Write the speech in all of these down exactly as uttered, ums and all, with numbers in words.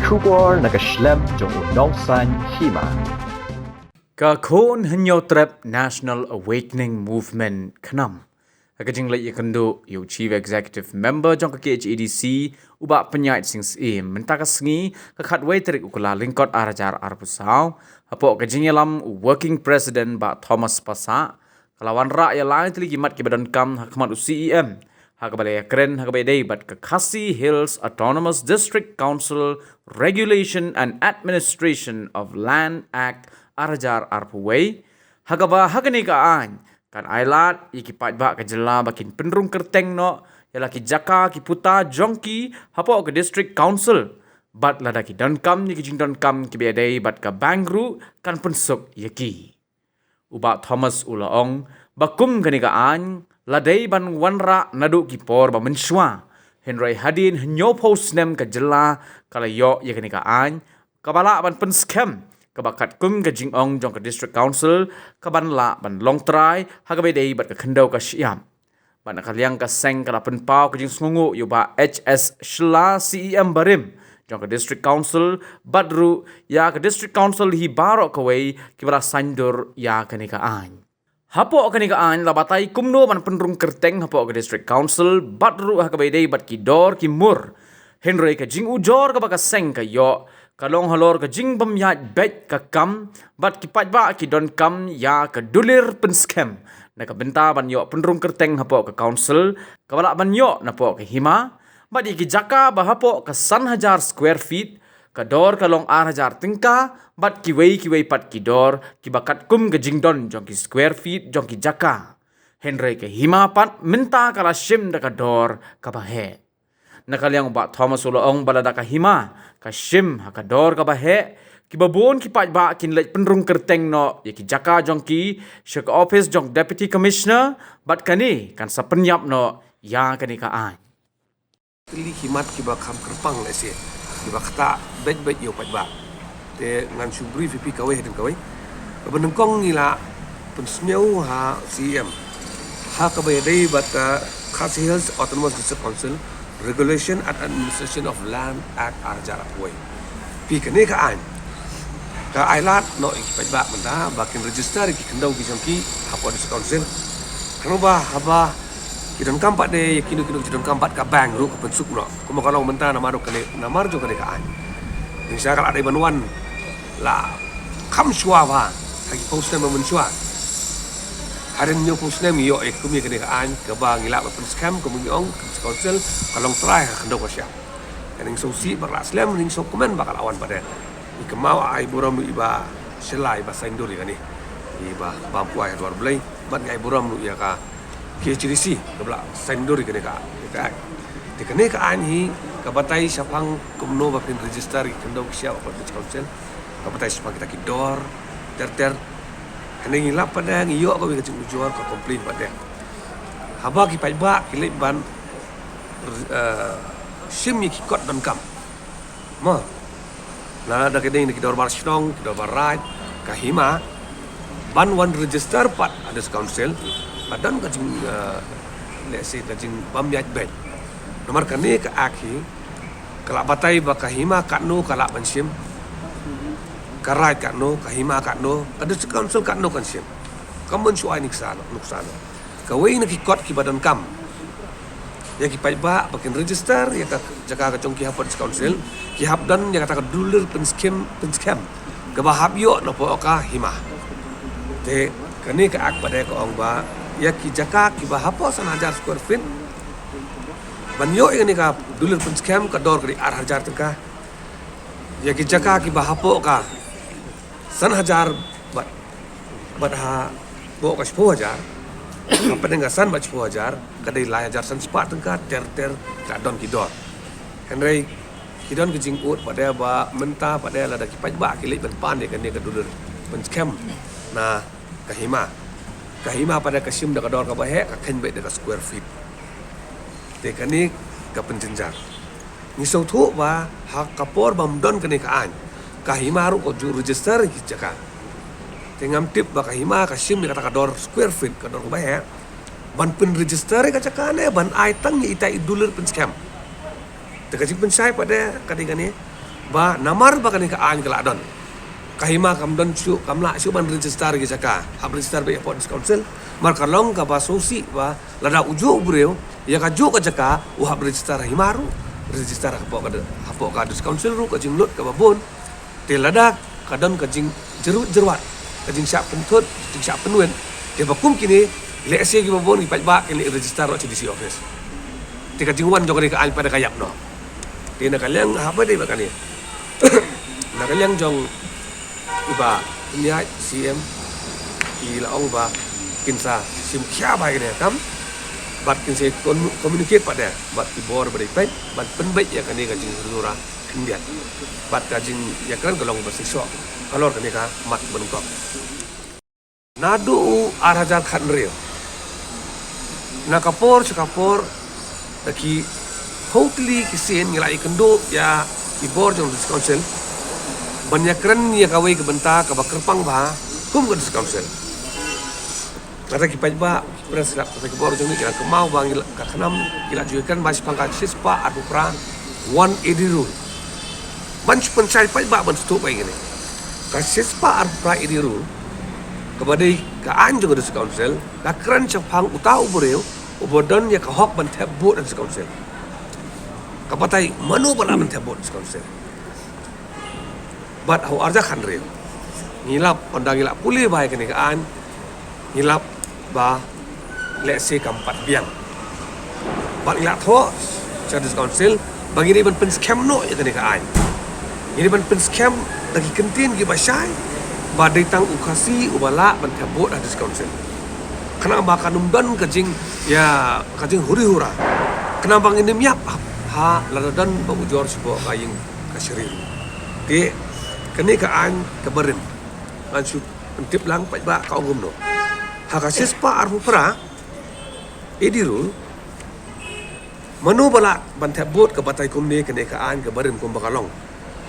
Khubor na ka shlem jong u nongsan hima. Ka Khun Hynñiewtrep National Awakening Movement, KHNAM, ha ka jingleit ïakynduh ïa u Chief Executive Member jong ka K H A D C, u Bah Pynïaid Sing Syiem, mynta ka sngi, ka khatwei tarik u Kyllalyngkot ar hajar arphew saw, hapoh ka jingïalam u Working President Bah Thomas Passah, ka la wanrah ïa lai tylli ki mat kiba donkam ha khmat u C E M, ha kaba la ïakren ha kaba ïadei bad ka Khasi Hills Autonomous District Council Regulation and Administration of Land Act ar hajar arphew wei, ha kaba ha kane ka aiñ kan ailad ïa ki paidbah ka jylla ba kin pynrung kyrteng noh ïa la ki jaka ki puta jong ki hapoh ka District Council, bad lada ki donkam ïa ki jingdonkam kiba ïadei bad ka bank ruh kan pynsuk ïa ki. U Bah Thomas u la ong ba kum kane ka aiñ la dei ban wanrah naduh ki por ba mynshuwa, hynrei hadien hynñiewphew snem ka jylla ka la ïoh ïa kane ka aiñ, kaba lah ban pynskhem, kaba katkum ka jingong jong ka District Council, kaban lah ban long trai ha kaba ïadei bad ka khyndew ka shyiap. Bad na ka liang ka seng ka la pynpaw ka jingsngewnguh ïa u Bah H S Shylla, C E M barim jong ka District Council, bad ruh ïa ka District Council hi baroh kawei kiba la saiñdur ïa kane ka aiñ. Hapoh kane ka aiñ la batai kumno ban pynrung kyrteng hapoh ka District Council, bad ruh ha kaba ïadei bad ki dor ki mur. Hynrei ka jingujor kaba ka seng ka ïoh ka long halor ka jingbym ïaid beit ka kam, bad ki paidbah ki donkam ïa ka dulir pynskhem na ka bynta ban ïoh pynrung kyrteng hapoh ka council, kaba lah ban ïoh napoh ka hima, bad ïa ki jaka ba hapoh ka san hajar square feet, ka dor ka long ar hajar tyngka, bad kiwei kiwei pat ki dor kiba katkum ka jingdon jong ki square feet jong ki jaka. Hynrei ka hima pat mynta ka la shim da ka dor kaba heh. Na ka liang u Bah Thomas u la ong ba lada ka hima ka shim ha ka dor kaba heh, kiba bun ki paidbah kin leit pynrung kyrteng noh ïa ki jaka jong ki sha ka ophis jong Deputy Commissioner, bad kane kan sa pynïap noh ïa kane ka aiñ. Tylli ki mat kiba kham kyrpang lehse, kiba ktah beit beit ïa u paidbah. Te ngan shu brief ïa phi kawei hadien kawei. Kaba nyngkong ngi la pynsngew ha C E M ha kaba ïadei bad ka Khasi Hills Autonomous District Council Regulation and Administration of Land Act ar hajar arphew wei. Phi, kane ka aiñ ka ailad noh ïa ki paidbah mynta ba kin register ïa ki khyndew ki jong ki hapoh District Council. Khnang ba haba ki donkam pat de ïa kino kino ki donkam bad ka bank ruh ka pynsuk noh. Kumba ka long mynta namar jong kane, namar jong kane ka aiñ. Ngi sa ka la dei ban wan la kham shuwa bha ha ki phew snem ba mynshuwa. Hadien hynñiewphew snem ngi ïoh ïa kum ïa kane ka aiñ kaba ngi lah ban pynskhem, kum ngi ong, ka council ka long trai ha khyndew ka shyiap. Ngi sngewsih ba ka la slem, ngi sngewkmen ba ka la wan pat de. Ngi kynmaw ai burom ïa i Bah Shylla iba saiñdur ïa kane, i Bah Bamkwai ha dwar Blei, bad ngi ai burom ïa ka K H A D C kaba la saiñdur ïa kane ka, ïa ka aiñ. Te kane ka aiñ hi ka batai shaphang kumno ba phin register ïa ki khyndew ki shyiap hapoh District Council, ka batai shaphang kita ki dor ter ter. Hangne ngi lap pat de, ngi ïoh kawei ka jingujor, ka complain pat de. Haba ki paidbah ki leit ban, eh, shim ïa ki kot donkam, mo, lada ka dei na ki dorbar shnong, ki dorbar raid, ka hima, ban wan register pat ha District Council, ka don ka jing, eh, lehse ka jingbym ïaid beit. Namar kane ka Act hi ka la batai ba ka hima katno ka lah ban shim, ka raid katno, ka hima katno, ka District Council katno kan shim. Kam mynshuwa ai nuksan, nuksan. Kawei na ki kot kiba donkam ïa ki paidbah ba kin register ïa ka jaka ka jong ki hapoh District Council, ki hap don ïa kata ka dulir pynskhem, pynskhem kaba hap ïoh napoh ka hima. Te kane ka Act pat de ka ong ba ïa ki jaka kiba hapoh san hajar square feet, ban ïoh ïa kane ka dulir pynskhem, ka dor ka dei ar hajar tyngka. Ïa ki jaka kiba hapoh ka san hajar bad, bad hapoh ka shiphew hajar, hapdeng ka san bad shiphew hajar, ka dei lai hajar san spah tyngka ter ter, ka don ki dor. Hynrei ki don ki jingud pat de ba mynta pat de lada ki paidbah ki leit ban pan ïa kane ka dulir pynskhem na ka hima, ka hima pat de ka shim da ka dor kaba heh, ka kheiñ beit da ka square feet. Te kane ka pynjynjar. Ngi sngewthuh ba ha ka por bym don kane ka aiñ, ka hima ruh ka ju register ïa ki jaka. Te ngam tip ba ka hima ka shim ïa kata ka dor square feet, ka dor kaba heh, ban pynregister ïa ka jaka ne ban ai tang ïa ita i dulir pynskhem. Te ka jingpynshai pat de ka dei kane, Ba namar ba kane ka aiñ ka la don, ka hima kam don shuh, kam lah shuh ban register ki jaka, hap register beit hapoh District Council. Namar ka long kaba sngewsih ba lada u juh u briew ïa kajuh ka jaka, u hap register ha hima ruh, register hapoh ka, hapoh ka District Council ruh, ka jinglut kaba bun. Te lada ka don ka jingjyrwat jyrwat, ka jingshah pynthut, jingshah pynwit, te ba kum kine, lehse kiba bun ki paidbah kin leit register noh sha D C office. Te ka jingwan jong kane ka aiñ pat ka ïap noh. Te na ka liang haba dei ba kane, na ka liang jong i Bah Pynïaid, C M, i la ong ba kin sa shim khia bha ïa kane ka kam, bad kin sa kon-, communicate pat de bad ki bor ba dei peit ban pynbeit ïa kane ka jinghuri hura khyndiat. Bad ka jingïakren ka long ba shisha halor kane ka mat ba nyngkong. Naduh u ar hajar khathynriew, na ka por sha ka por, da ki hopefully ki sien ngi la ïakynduh ïa ki bor jong District Council ban ïakren ïa kawei ka bynta kaba kyrpang bha kum ka District Council. Kata ki paidbah, ki press club, kata ki bor jong ngi ki la kynmaw ba ngi la, ka khnam ki la ju ïakren ba shaphang ka shispah arphew phra one A D rule. Ban shu pynshai paidbah ban sngewthuh ba ïa kane ka shispah arphew phra A D rule, kaba dei ka aiñ jong ka District Council, ka kren shaphang uta u briew uba don ïa ka hok ban thep vote ha District Council. Ka batai mano ba lah ban thep vote ha District Council. Bad ha u ar hajar khathynriew, ngi lap, ynda ngi la pule bha ïa kane ka aiñ, ngi lap ba lehse kam pat biang. Bad ngi la thoh sha District Council ba ngi dei ban pynskhem noh ïa kane ka aiñ. Ngi dei ban pynskhem da ki kyntien kiba shai ba dei tang u Khasi uba lah ban thep vote ha District Council. Khnang ba kan ym don ka jing, ïa, ka jinghuri hura. Khnang ba ngin ym ïap ha, ha lada don ba ujor sha ka ïing kashari. Te kane ka aiñ kaba rim, ngan shu pyntip lang paidbah ka ong kumno. Ha ka shispah arphew phra A D rule, mano ba lah ban thep vote ka batai kumne, kane ka aiñ kaba rim kumba ka long.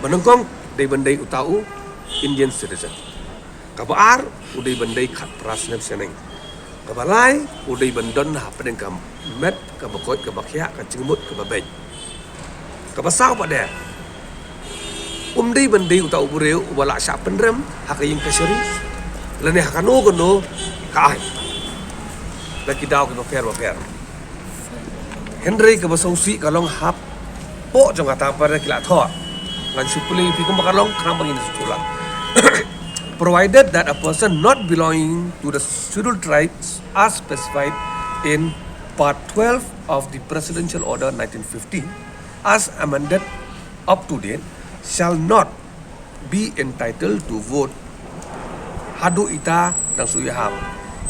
Ba nyngkong dei ban dei uta u Indian citizen. Kaba ar, u dei ban dei khatphra snem shaneng. Kaba lai, u dei ban don hapdeng ka met kaba koit kaba khiah, ka jingmut kaba beit. Kaba saw pat de, um dei ban dei uta u briew uba lah shah pynrem ha ka ïing kashari lane ha kano kano ka aiñ, la ki daw kiba pher ba pher. Hynrei kaba sngewsih ka long hapoh jong kata pat de ki la thoh. Ngan shu pule ïa phi kumba ka long khnang ba ngin sngewthuh lang. Provided that a person not belonging to the Scheduled Tribes as specified in Part twelve of the Presidential Order nineteen fifty, as amended up to date, shall not be entitled to vote haduh ita dang shu ïahap.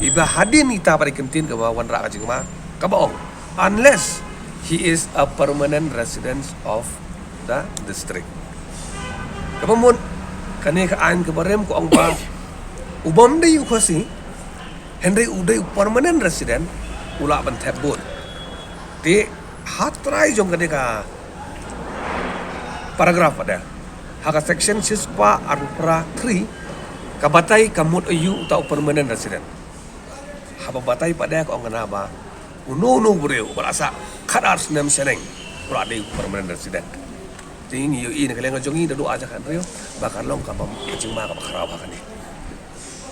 Iba hadien ita pat de kyntien kaba wanrah ka jingma kaba ong, unless he is a permanent resident of the district. Kaba mut, kane ka aiñ kaba rim ka ong ba u bym dei u Khasi, hynrei u dei u permanent resident, u lah ban thep vote. Te ha trai jong kane ka paragraph pat de, ha ka section shispah arphew phra three, ka batai ka mut aïu uta u permanent resident. Haba batai pat de ka ong kane ba uno uno u briew uba la sah khatar snem shaneng u lah dei u permanent resident. Te ngi ïohi na ka liang jong ngi naduh ar hajar khathynriew ba ka long kaba, ka jingma kaba khraw bha kane.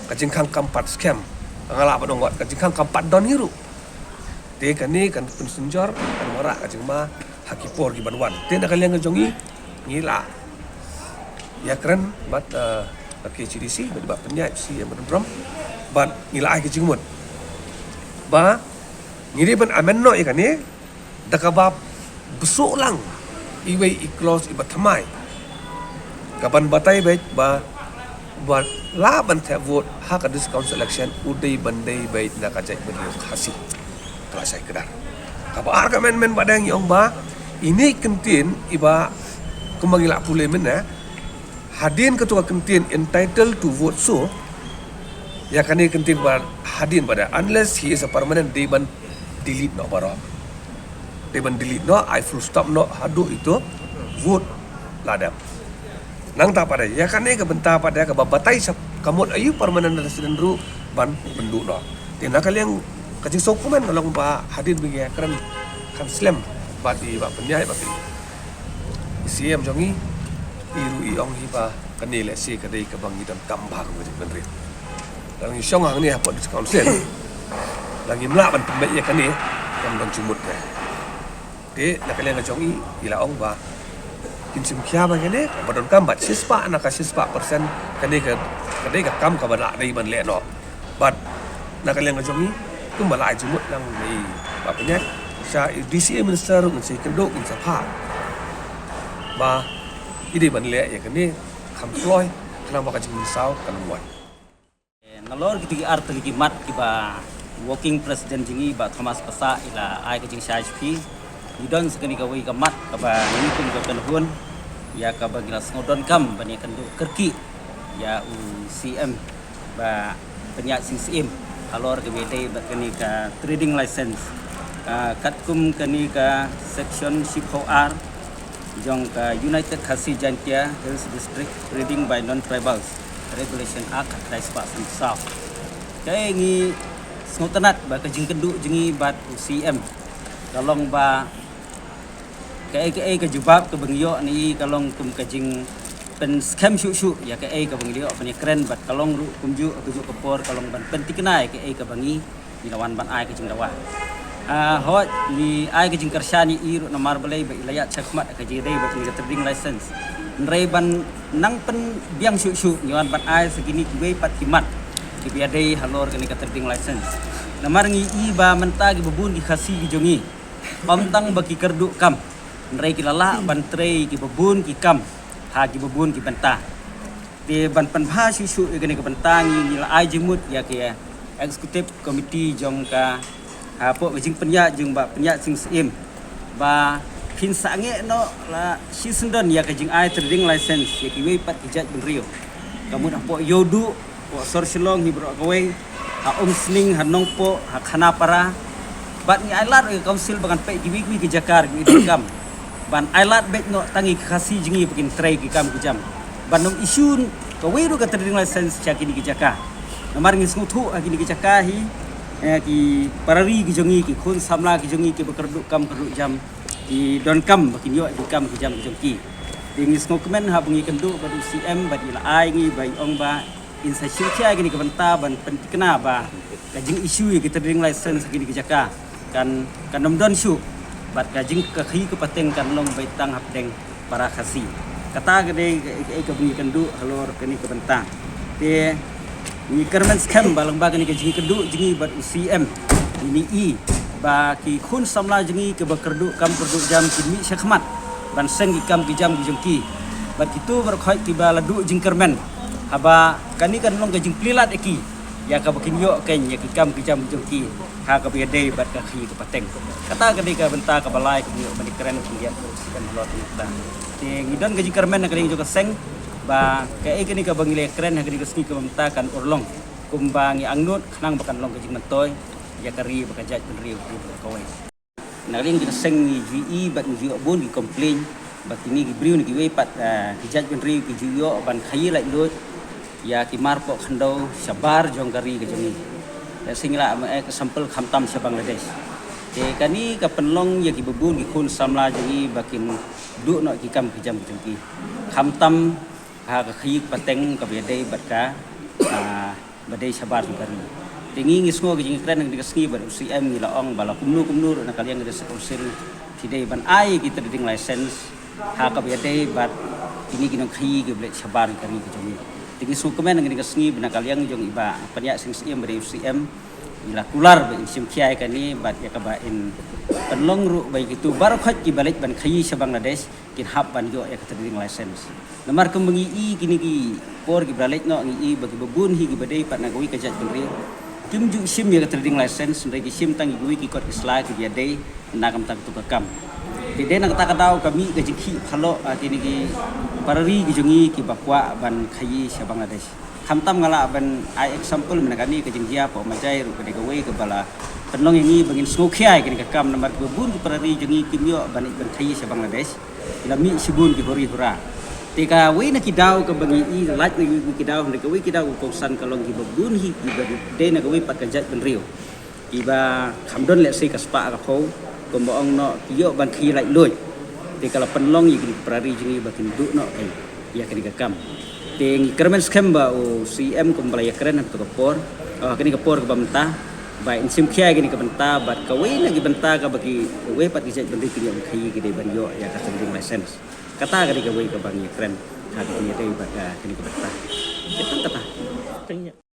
Ka jingkhang kam pat skhem, nga lah ban ong wat ka jingkhang kam pat don hi ruh. Te kane kan pynsynjor, kan wanrah ka jingma ha ki por ki ban wan. Te na ka liang jong ngi, ngi la ïakren bad, eh, ka K H A D C, bad i Bah Pynïaid, C M Madam Drom, bad ngi la ai ka jingmut ba ngi dei ban amend noh ïa kane da kaba bsuh lang iwei i clause iba thymmai, kaban batai beit ba, ba lah ban thep vote ha ka District Council election u dei ban dei beit na ka jaitbynriew Khasi. Ka la shai kdar. Kaba ar ka amendment pat de ngi ong ba ine i kyntien iba, kumba ngi la pule mynne, hadien kato ka kyntien entitled to vote so, ïa kane ka kyntien ba hadien pat de, unless he is a permanent, dei ban delete noh baroh. Dei ban delete noh, ai full stop noh haduh ito vote la dep. Nangta pat de, ïa kane ka bynta pat de kaba batai sha ka mut aïu permanent resident ruh ban pynduh noh. Te na ka liang ka jingsngewkmen ka long ba hadien ba ngi ïakren khan slem bad i Bah Pynïaid bad i C M jong ngi, I ruh i ong hi ba kane lehse ka dei kaba ngi donkam bha kum ka jingbynriew. Lada ngi shong hangne hapoh District Council, lada ngim lah ban pynbeit ïa kane, kam don jingmut ka. Te na ka liang ka jong i, i la ong ba kin shim khia ba kane kaba donkam bad shispah na ka shispah percent kane ka, ka dei ka kam kaba lah dei ban leh noh. Bad na ka liang ka jong i, kumba la ai jingmut lang na i Bah Pynïaid, sha i D C A Minister ruh ngin sa ïakynduh, ngin sa phah ba i dei ban leh ïa kane kham kloi, khnang ba ka jingmynsaw kan ym wan. Nalor kito ki ar tylli ki mat kiba Working President jong ngi Bah Thomas Passah i la ai ka jingshai sha phi, ngi don sa kane kawei ka mat kaba ngi kum ka kynhun ïa kaba ngi la sngewdonkam ban ïakynduh kyrkieh ïa u C M Bah Pynïaid Sing Syiem halor kaba ïadei bad kane ka trading license. Ah, katkum kane ka section shiphew ar jong ka United Khasi Jaintia Hills District Trading by Non-Tribals Regulation Act khatkhyndai spah sanphew saw. Kaei ngi sngewtynnat ba ka jingkynduh jong ngi bad u C M ka long ba kaei kaei ka jubab kaba ngi ïoh na i ka long kum ka jingpynskhem shuh shuh ïa kaei kaba ngi la ïoh ban ïakren bad ka long ruh kumjuh ha kajuh ka por ka long ban pynthikna ïa kaei kaba ngi ngi la wan ban ai ka jingdawa. Ah, hooid, ngi ai ka jingkyrshan ïa i ruh namar balei ba i la ïaid shakhmat ha ka jingïadei bad kane ka trading license. Hynrei ban nang pynbiang shuh shuh ngi wan ban ai sa kine kiwei pat ki mat kiba ïadei halor kane ka trading license. Namar ngi i ba mynta kiba bun ki Khasi ki jong ngi, ym tang ba ki kyrduh kam, hynrei ki la lah ban trei kiba bun ki kam ha kiba bun ki bynta. Te ban pynbha shuh shuh ïa kane ka bynta ngi, ngi la ai jingmut ïa ka Executive Committee jong ka, hapoh ka jingpynïaid jong Bah Pynïaid Sing Syiem ba phin sangeh noh la shisyndon ïa ka jingai trading license ïa kiwei pat ki jaitbynriew. Ka mut hapoh Ïewduh, hapoh sor Shillong hi baroh kawei, ha Umsning, ha Nongpoh, ha Khanapara. Bad ngi ai lad ïa ka council ba kan peit kiwei kiwei ki jaka kiba donkam ban ai lad beit noh tang ïa ki Khasi jong ngi ba kin trei ki kam ki jam, ban ym issue kawei ruh ka trading license sha kine ki jaka. Namar ngi sngewthuh ha kine ki jaka hi, eh, ki para ri ki jong ngi, ki khun samla ki jong ngi kiba kyrduh kam kyrduh jam, ki donkam ba kin ïoh ki kam ki jam ki jong ki. Te ngi sngewkmen haba ngi ïakynduh bad u C M bad i la ai ngi ba i ong ba in sa shim khia ïa kane ka bynta ban pynthikna ba ka jing issue ïa ka trading license ha kine ki jaka kan, kan ym don shuh bad ka jing, ka khaïi ka pateng kan long beit tang hapdeng para Khasi. Kata ka dei ka, ka, kaba ngi ïakynduh halor kane ka bynta. Te ngi kyrmen skhem ba lyngba kane ka jingïakynduh jong ngi bad u C M, ngi ïohi ba ki khun samla jong ngi kiba kyrduh kam kyrduh jam kin mih shakhmat ban seng ki kam ki jam ki jong ki. Bad kito baroh khoit kiba la duh jingkyrmen, haba kane kan long ka jingplie lad ïa ki ïa kaba kin ïoh keiñ ïa ki kam ki jam ki jong ki ha kaba ïadei bad ka khaïi ka pateng. Kata ka dei ka bynta kaba lai kaba ngi ïoh ban ïakren, kaba ngi ïoh ban ïakren halor kane ka bynta. Te ngi don ka jingkyrmen na ka liang jong ka seng ba kaei kane kaba ngi la ïakren ha kane ka sngi kaba mynta kan urlong kumba ngi angnud, khnang ba kan long ka jingmyntoi ïa ka ri bad ka jaitbynriew ka ri baroh kawei. Na ka liang jong ka seng ngi ju ïohi bad ngi ju ïoh bun ki complain ba kine ki briew na kiwei pat, ah, ki jaitbynriew ki ju ïoh ban khaïi laitluid ïa ki mar poh khyndew shabar jong ka ri ka jong ngi. Lehse ngi lah ban ai ka sample, khamtam sha Bangladesh. Te kane ka pynlong ïa kiba bun ki khun samla jong ngi ba kin duh noh ki kam ki jam ki jong ki, khamtam ha ka khaïi ka pateng kaba ïadei bad ka, ah, ba dei shabar jong ka ri. Te ngi, ngi sngew ka jingkren ha kane ka sngi bad u C M, ngi la ong ba la kumno kumno ruh na ka liang ka District Council ki dei ban ai ki trading license ha kaba ïadei bad kine ki nongkhaïi kiba leit shabar ïa ka ri ka jong ngi. Te ngi sngewkmen ha kane ka sngi ba na ka liang jong i Bah Pynïaid Sing Syiem ba dei u C M, i la kular ba in shim khia ïa kane bad ïa kaba in pynlong ruh ba ïa kito baroh khoit kiba leit ban khaïi sha Bangladesh kin hap ban ïoh ïa ka trading license. Namar kumba ngi ïohi kine ki por kiba la leit noh, ngi ïohi ba kiba bun hi kiba dei pat na kawei ka jaitbynriew kim ju shim ïa ka trading license, hynrei ki shim tang ïa kiwei ki kot ki sla kiba ïadei na ka bynta kato ka kam. Te dei na kata ka daw ka mih ka jingkhih palat ha kine ki para ri ki jong ngi kiba kwah ban khaïi sha Bangladesh. Khamtam nga lah ban ai example mynta kane ka jingjia poh Majai ruh ka dei kawei kaba la pynlong ïa ngi ba ngin sngew khia ïa kane ka kam, namar kiba bun ki para ri jong ngi kim ïoh ban ïa ban khaïi sha Bangladesh. Ki la mih shibun ki huri hura. Te kawei na ki daw kaba ngi ïohi, lait na kiwei ki daw, hynrei kawei ki daw kaba kongsan ka long kiba bun hi kiba dei na kawei pat ka jaitbynriew, kiba kham don lehse ka spah ka phew, kumba ong noh ki ïoh ban khaïi laitluid. Te ka la pynlong ïa ki para ri jong ngi ba kin duh noh keiñ. ïa kane ka kam. Te ngi kyrmen skhem ba u CM kumba la ïakren ha kane ka por, ah, kane ka por kaba mynta, ba in shim khia ïa kane ka bynta bad kawei na ki bynta kaba kiwei pat ki jaitbynriew ki ïoh khaïi ki dei ban ïoh ïa ka sending license. Kata ka dei kawei kaba ngi ïakren ha kane ka dei bad, ah, kane ka bynta. Te tang kata.